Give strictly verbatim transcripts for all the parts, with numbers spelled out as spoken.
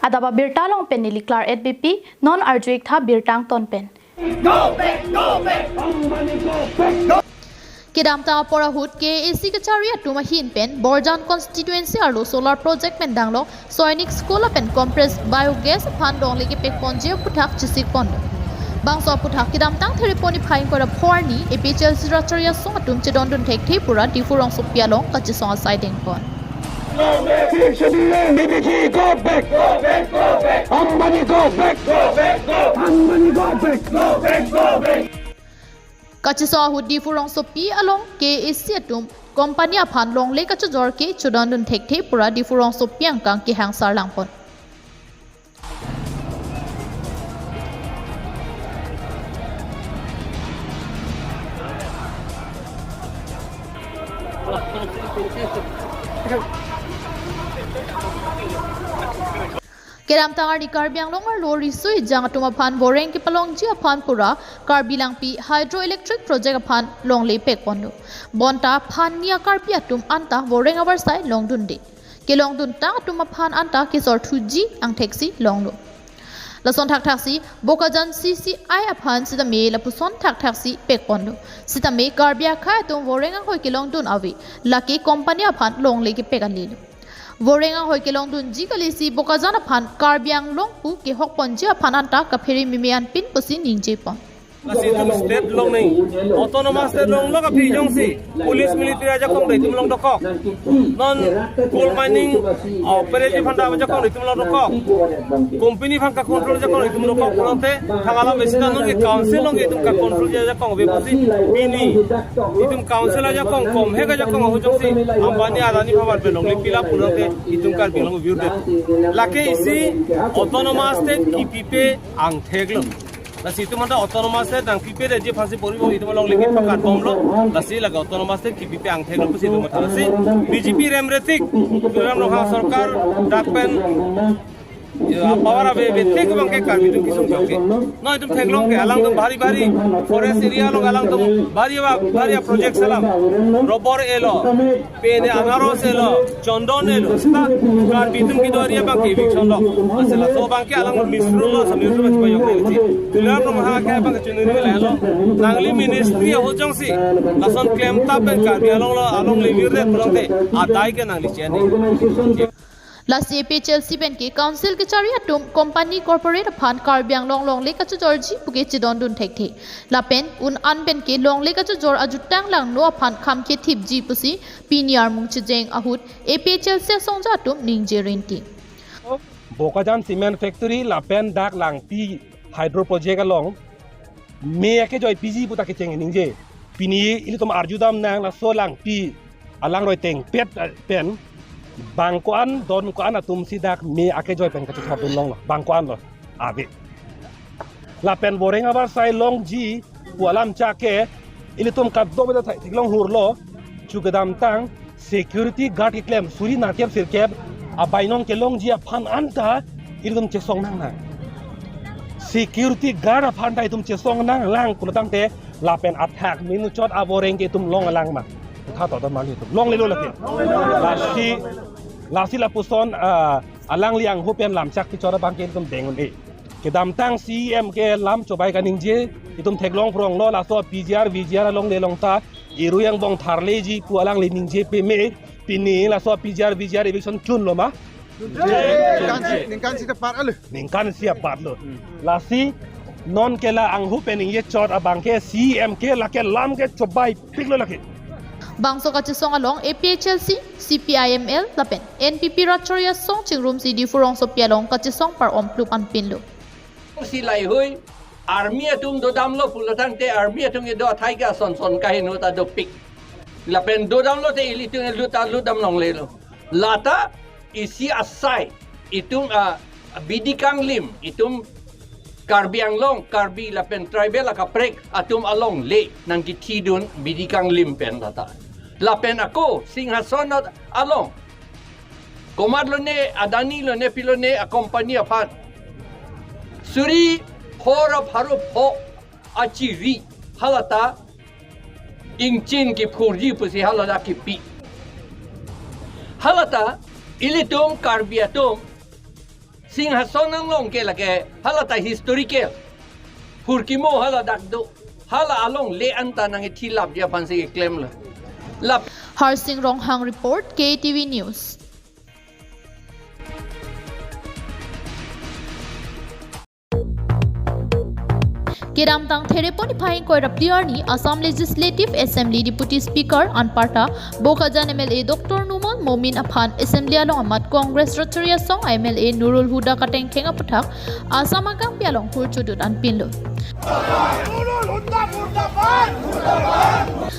Adap abirta along pen neli Claret Beypi, non arju-ik tha birta angton pen. Kedamtang apor ahut K A A C kachari atum ahin pen Borjan constituency arlo solar project pen danglok Sainik School lapen compressed biogas aphan longle kepekponji aputhak chesik pon. Bangso aputhak kedamtang Thereponi phai ingkoi ra pho arni A P H L C rat chari asong atum chedondun thekthe pura Diphu rongsopi along kachesong asai dengpon. Go back! Go back! Go back! Ambani go back! Go back! Go! Ambani go back! Go back! Go back! Kachesong ahut Diphu rongsopi along K A A C atum company aphan longle kachojor ke chodondun thekthe pura Diphu rongsopi angkang kehang sarlangpon. Kedamtang arni Karbi Anglong arlo riso ejang atum aphan voreng kepalongji aphan pura Karbi Langpi Hydroelectric Project aphan longle pekponlo. Bonta phan ni a-Karbi atum anta voreng avarsai longdunde. Kelongduntang atum aphan anta kesorthuji angthek si longlo. Lason thakthaksi Bokajan C C I aphan sitame lapuson thakthaksi pekponlo. Sitame Karbi akhei atum voreng anghoi kelongdun ave, lake company aphan longle kepek alelo. Voreng anghoi kelongdunji kali si Bokajan aphan Karbi Anglong pu kehokponji aphan anta kaphere meme anpin pusi ningjepon. Lasi itum state longnei, autonomous state longlo kaphi jongsi police military ajakong ta itum long dokok. Non coal mining, uh, operative aphan ta ajakong ta itum long dokok. Company aphan ka-control ajakong ta itum dokok pulote, thang alam esita non ke council along ke itum ka-control ajakong ave pusi pini itum council ajakong, komhek ajakong ahut jongsi Ambani Adani aphan pen longle pila pulote itum Karbi Anglong view det. Lake isi autonomous state kipipe angthek lo. Lasi itum anta autonomous state nangpipe detji aphansi pori bom itum along lagi pangkat bomlo. Lasi lake autonomous state kipipe angthek lo pusi itum matha. Lasi B J P remretik, Tuliram Ronghang sorkar dak pen, ya, power ave, ave tik abang ke Karbi atum kesung jok ke. No itum theklong ke alangtum bhari bhari forest area along alangtum bhari ba, bhari project salam. Rubber elo, pen anaros elo, chondon elo, seta Karbi atum kedo area abang ke eviction lo. Asal laso abang ke alang misrung lo, samir lo, chupayok lo, chi. Tuliram Ronghang ke abang ke chunuri lo. Nangli ministry ahut jongsi lason klemta pen Karbi Anglong lo, along levir det pulote adai ke nangli cheni. Lasi A P H L C pen ke council kachari atum company corporate aphan Karbi Anglong longle kachojorji puke chedondun thekthe. Lapen un an pen ke longle kachojor ajutang langno aphan kham kethipji pusi pini armung chejeng ahut A P H L C asongja atum ningje rinti. Bokajan Cement Factory lapen dak Langpi Hydro Project along me akejoipiji puta kecheng ningje. Pini ilitum arjudam nang laso Langpi alangroi tengpet, eh, pen bang ko-an, don ko-an atum si dak me akejoi pen kachethapdun longlo, bang ko-an lo ave. Lapen voreng avarsai longji pu alam chak ke ilitum kadokave ta theklong hurlo, chu kedamtang security guard keklem suri nangkep sirkep abainong kelongji aphan anta ilitum chesong nangnang. Security guard aphan ta itum chesong nanglang pulotangte lapen athak minuchot avoreng ke itum long alang ma. Tha to don mali itum longlelo lake. Lasi, lasi lapuson, ah, alangli anghu pen lamchak kechot abang ke itum deng un-e. Kedamtang C E M ke lam chobai kaningje, itum theklong pronglo, laso P G R, V G R alongle long ta irui angbong tharleji pu alangli ningje peme, pini laso P G R, V G R eviction chunlo ma? Ningkan si, ningkan si tepat alo. Ningkan si apatlo. Lasi non ke la anghu pen ningje chot abang ke C E M ke lake lam ke chobaipiklo lake. Bangso kachesong along A P H L C, C P I M L lapen N P P rat chari asong chingrumsi Diphu rongsopi along kachesong par-om plup anpinlo. Si laihui army atum dodamlo pulotangte army atum kedo athai ke ason son kaheno ta dopik. Lapen dodamlote ilitum elut ta lutdam longlelo. Lata isi asai itum a bidi kanglim itum Karbi Anglong, Karbi lapen tribal akaprek atum alongle nangkethidun bidi kanglim pen lata. Lapen ako Singhason along komat lone, Adani lone, pilone a company aphan suri pho ra pharo pho achiri halata ingchin kephurji pusi halata kipi. Halata ilitum Karbi atum Singhason anglong ke lake hala ta historical. Hurkimo hala dak do. Hala along le anta nangkethilapji aphansi keklemlo. Lap. Harsing Ronghang report, K T V News. Kedamtang Therepon niphai ingkoi ra phli arni Assam Legislative Assembly Deputy Speaker anparta Bokajan M L A Doctor Numal Momin aphan Assembly along amat Congress rat chori asong a M L A Nurul Huda katengkheng aputhak Assam akangpi along hur chodun anpinlo.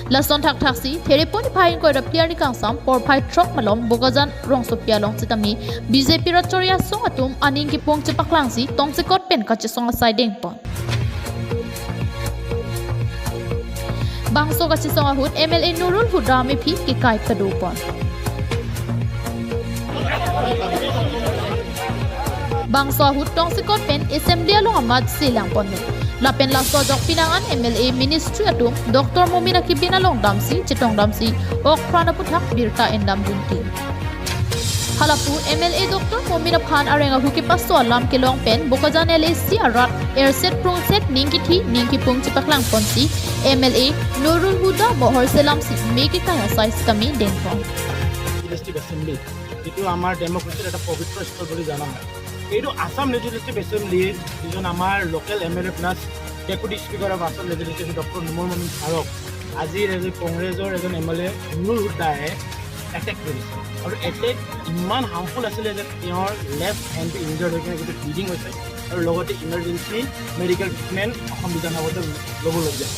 Lason thakthaksi Therepon niphai ingkoi ra phli arni kangsam porphai throk malom Bokajan rongsopi along sitame B J P rat chori asong atum aning kipung chepaklangsi tongsekot pen kachesong asai dengpon. Bangso kachesong ahut M L A Nurul Huda mephi kekai padopon. Bangso ahut tongsekot pen Assembly along amat selangponlo. Lapen laso ajok pinangan M L A Ministry atum Doctor Momin akibin along damsi chetongdamsi okpran aputhak birta endamdunti. Halapu M L A Doctor Momin aphan areng ahu kepaso alam kelong pen Bokajan L A C arat erset prungset ning kithi ning kipung chepaklangponsi M L A Nurul Huda bohor selamsi me kekai asai sitame dengpon. Legislative Assembly, যিটো আমাৰ ডেমক্ৰেচিৰ এটা পবিত্ৰ স্থল বুলি জনা হয়। এইটো আছাম লেজিছলেটিভ এছেম্বলিৰ যিজন আমাৰ local M L A plus deputy speaker of Assam legislative doctor Numal Momin ছাৰক আজি এজ এ কংগ্ৰেছৰ এজন এম এল এ নুৰুল হুডায়ে এটেক কৰিছে আৰু এটেক ইমান হাৰ্মফুল আছিলে যে তেওঁৰ লেফ্ট হেণ্ডটো ইনজাৰ্ড হৈ কিনে গোটেই ব্লিডিং হৈছে আৰু লগতে ইমাৰ্জেঞ্চি মেডিকেল ট্ৰিটমেণ্ট অসম বিধানসভাতে ল'বলগীয়া।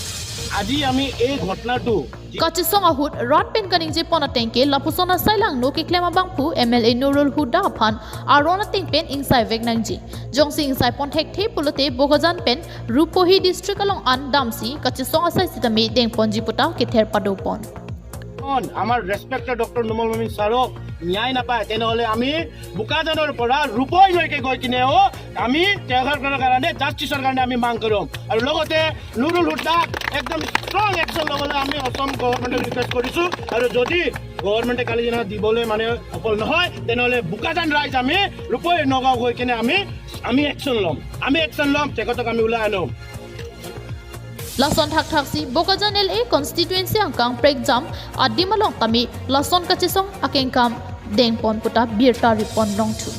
আজি আমি এই ঘটনাটো Kachesong ahut rat pen kaningjepon ateng ke lapuson asai langno keklem abangphu M L A Nurul Huda aphan aron ateng pen ingsaivek nangji. Jongsi ingsaipon thekthe pulote Bokajan pen Rupohi district along an damsi kachesong asai sitame dengponji pu ta kether padopon. এখন আমাৰ respected doctor Numal Momin ছাৰক ন্যায় নাপায়, তেনেহ'লে আমি বোকাজানৰ পৰা ৰূপহীলৈকে গৈ কিনেও আমি তেওঁৰ কাৰণে জাষ্টিছৰ কাৰণে আমি মাং কৰিম। আৰু লগতে নুৰুল হুডাক একদম ষ্ট্ৰং একশ্যন ল'বলৈ আমি অসম গভৰ্ণমেণ্টক ৰিকুৱেষ্ট কৰিছোঁ। আৰু যদি গভৰ্ণমেণ্টে কালি দিনা দিবলৈ মানে সফল নহয়, তেনেহ'লে বোকাজান ৰাইজ আমি ৰূপহী নগাঁও গৈ কিনে আমি আমি একশ্যন ল'ম, আমি একশ্যন ল'ম, তেখেতক আমি ওলাই আনিম। Lason thakthaksi Bokajan L A constituency angkang prekjam adim along tame lason kachesong akengkam dengpon pu ta birta ripon longthu.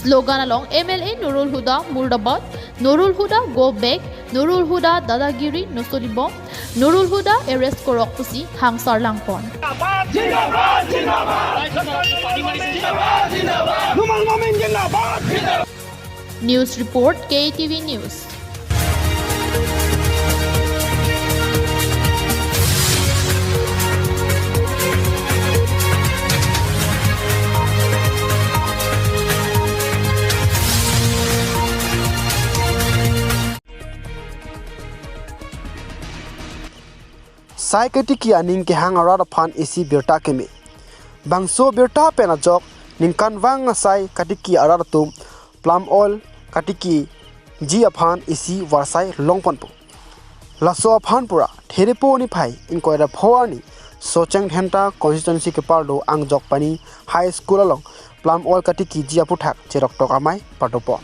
Slogan along M L A Nurul Huda Murdabad, Nurul Huda Go Back, Nurul Huda Dadagiri Nosolibom, Nurul Huda Arrest Korok pusi hangsar langpon. Numal Momin Zindabad! News report, K T V News. Sai katiki aning kehang arat aphan isi birta keme. Bangso birta pen ajok ningkanvang asai katiki arat atum palm oil katikiji aphan isi varsai longponpo. Laso aphan pura Therepo niphai ingkoi ra pho arni Socheng Dhenta constituency keparlo Angjokpani High School along palm oil katikiji aputhak cheroktok amei padopon.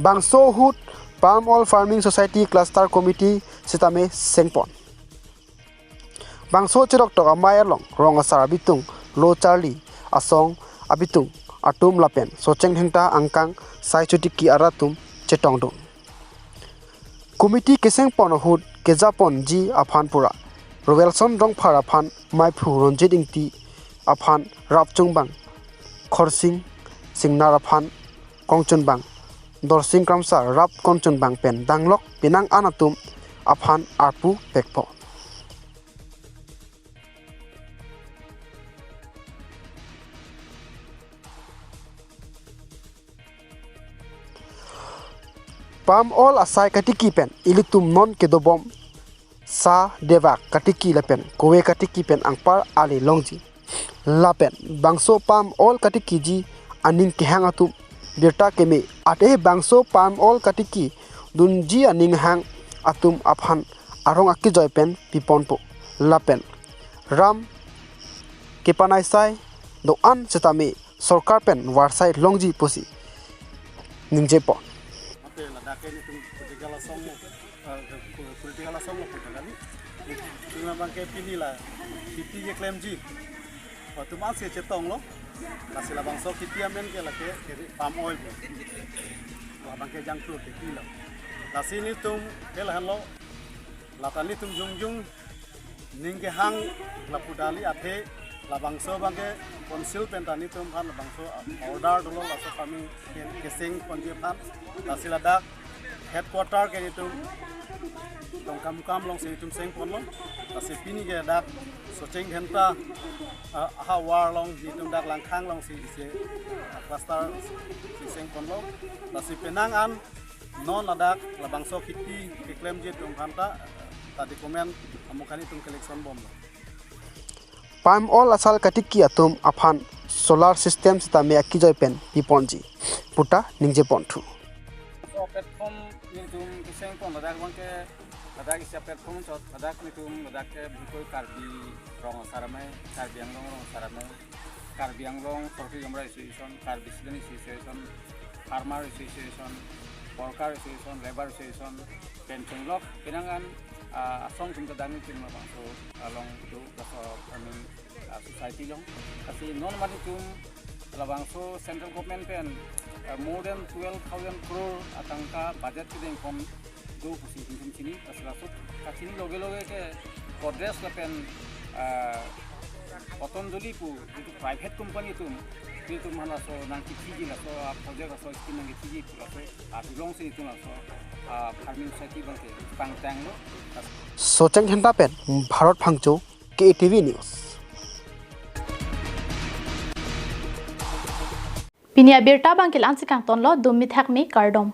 Bangso ahut Palm Oil Farming Society Cluster Committee sitame sengpon. Bangso cheroktok amei along rong asar abitung lo charli asong abitung atum lapen Socheng Dhenta angkang sai chotiki arat atum chetongdun. Committee kesengpon ahut kejaponji aphan pura Roelson Rongphar aphan meiphu, Ronjit Ingti aphan rap chungbang, Khorsing Singnar aphan kongchungbang, Dorsing Kramsa rap kongchungbang pen danglok penang an atum aphan arpu pekpo. Palm oil asai katiki pen ilitum non kedobom sa dewak katiki lapen kove katiki pen anpar ale longji. Lapen bangso palm oil katikiji aning kehang atum birta keme, ate bangso palm oil katiki dunji aning hang atum aphan arong akejoi pen piponpo. Lapen ram kepanaisai do-an setame sorkar pen varsai longji pusi ningjepon. Mate ladak ke nelitum political asong, eh, political asong lo puta kali. Nelitum abang ke pini la kheti keklemji. Latum ansi chetonglo. Lasi labangso kheti amen ke lake, ke palm oil pu. Labang ke jangthur kheti lo. Lasi nelitum ke lahenlo. Lata nelitum jongjong ning kehang lapu dali athe labangso abang ke council pen ta nelitum aphan labangso order dolo, laso kami ke-, keseng ponji aphan. Lasi ladak headquarter ke nelitum Dongkamukam alongsi nelitum sengponlo. Lasi pini ke dak Socheng Dhenta, ah, havar along nelitum dak Langkhang alongsi isi, ah, cluster si sengponlo. Lasi penang an non ladak labangso kheti keklemji atum aphan ta, ta document amukha nelitum collection bomlo. Palm oil asal katiki atum aphan solar system setame akejoi pen piponji puta ningjeponthu. So platform nelitum kesengpon ladak abang ke, ladak isi platform chot, ladak nelitum ladak ke bikoi Karbi Rong Asar Amei, Karbi Anglong Rong Asar Amei, Karbi Anglong Sorkari Gaonbura Association, Karbi Student Association, Farmer Association, Worker Association, Labour Association, pen chenglok penang an, ah, asong atum ta dang nelitum labangso along do, laso, I mean, ah, society along. Lasi non mati atum labangso central government pen, ah, more than twelve thousand crore atangka budget kedengpon do pusi nelitum chini, lasi laso kachini loge loge ke Godrej lapen, ah, Patanjali pu jitu private company atum, nelitum aphan laso nangkethiji, laso, ah, project laso scheme nangkethiji pu laso, ah, alongsi nelitum laso, ah, farming society abang ke pangtanglo. Socheng Dhenta pen Bharat Phangcho, K A T V News. Pini abirta abang ke la-ansi kangtonlo, dum mithak me kardom.